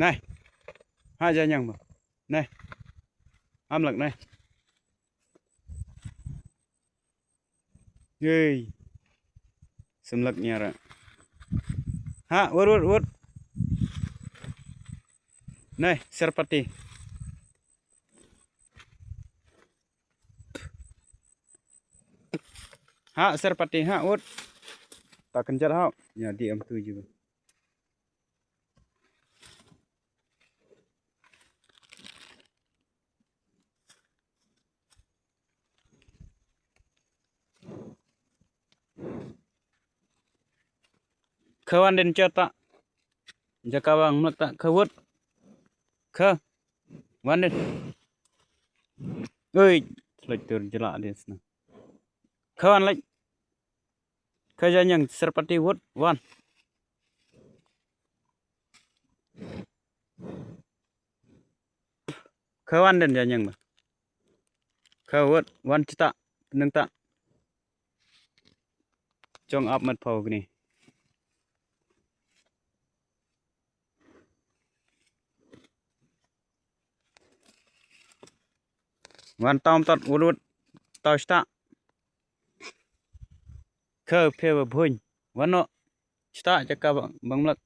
ນາຍ ຫາຈະຍັງບໍ່? ນາຍ ອາມລັກນາຍ. ເອີຍ ສຳລັກຍາລະ ຫາ ວົດ ວົດ ວົດ ນາຍ ເຊຣປາຕີ ຫາ ເຊຣປາຕີ ຫາ ວົດ ຕາກັນຈັດເຮົາ ຍາດີອຳຕູຢູ່. ເຄີວັນເດັນເຈີຕະ ຈະກະວັງນະຕະ ເຄີວົດ ເຄີວັນເດັນ ເອີຍ ເລັກເຕີນຈະລະເດສນະ ເຄີວັນເລັກ ເຄີຈະຍັງ ເຊຣປາຕີ ວົດ ວັນ ເຄີວັນເດັນຈະຍັງ ເຄີວົດ ວັນຈິຕະ ໜຶ່ງຕະ ຈົ່ງອັບມັດເພົາກະນີ ວັນຕອມຕັດ ວະລຸດ ຕາວສະຕະ ເຄີເພວະພຸຍ ວັນໂນ ສະຕະ ຈັກກະບັງ ບັງມະລັກ